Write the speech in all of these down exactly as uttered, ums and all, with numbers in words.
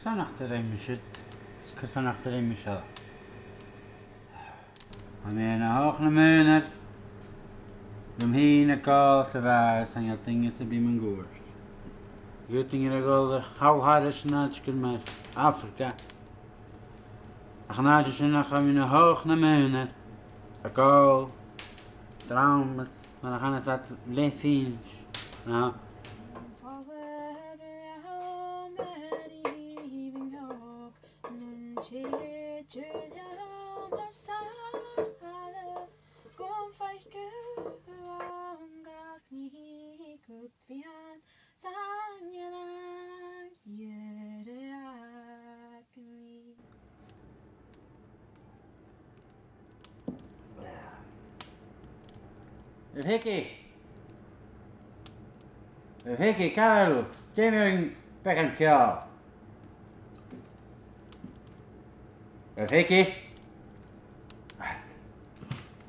Carson nach do rinn mi siud? Carson nach do rinn mi seo? Tha mi na h-oidhche nam aonar, leam fhìn a' gabhail sa bhàr, 's chan eil duine sam bith mun cuairt. Dh'fhaodadh duine a dhol air tholl thairis an àiteigin mar Afraga. Ach an àite sin, ach tha mi na h-oidhche nam aonar a' gabhail dràmas, mar a chanas iad, le fìon. Aha. A Bheathag! A Bheathag, càit a bheil thu? Dè mu dheidhinn beagan ceòl? A Bheathag!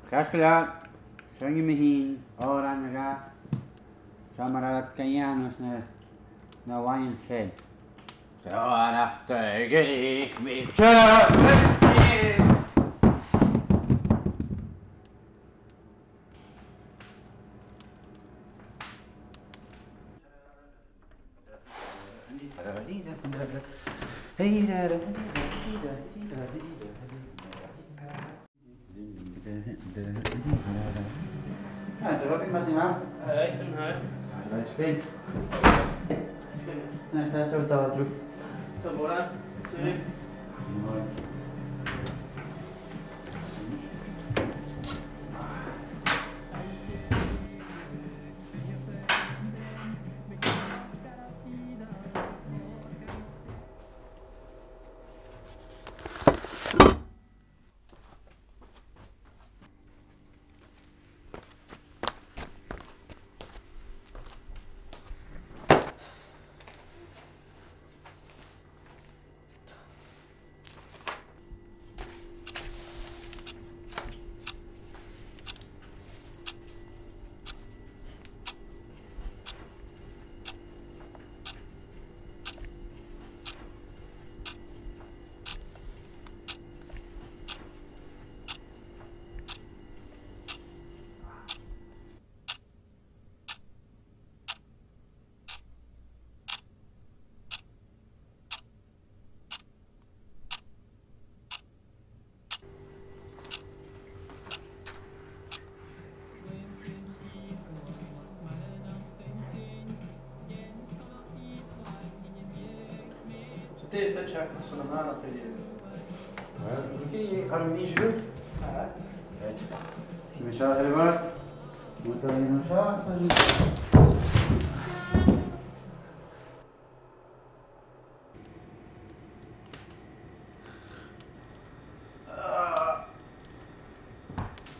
Ceart gu leòr, seo mi fhìn, òran no dhà. Seo mar a bhios tu ga dhèanamh anns na, na làithean sin. Seo an t-òran a dh'fhreagair mi. Ah, do Robbie, mas math. All right, all right. All right, Spain. Spain. Nice, that's our dog, Drew. Good morning. Good morning. So dè tha teagamh son an aran a-rithist? Well, okay, ar an mise go? Aha. Right. Sin mi seo air a' bhòrd. Mu dheidhinn seo, so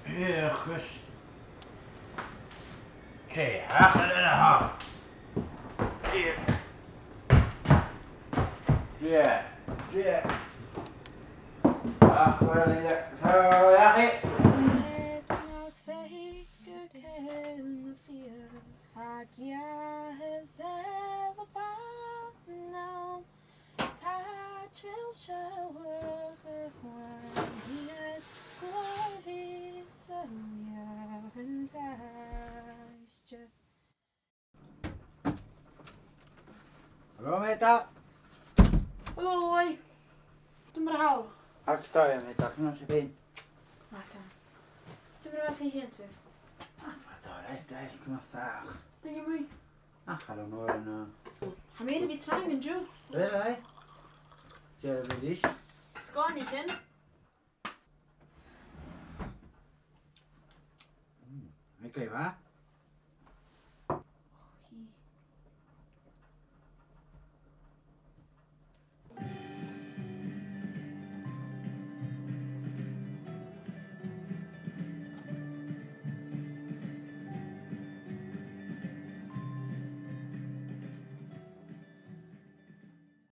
Ech, gus. Tè, ach, an, an, ha. Tè. Tè, tè. Ach, well, yeah. Tè, ach, eh. Càit a bheil seo a' gabhail iad uaimh san leathad an-dràsta? Hello, Meta. Hello, Roy. Ciamar a tha thu? Ach, tha, Meta, ciamar a tha sibh fhèin? Mata. Ciamar a tha thu fhèin? Ach, tha, all right, tha, ciamar a tha? Duine a-muigh? Ach, tha e mòr an-diugh. Tha mi air a bhith trang an-diugh. Uill, aye. Dè a bhios? Sgòinichean. Mm, tha e glè mhath.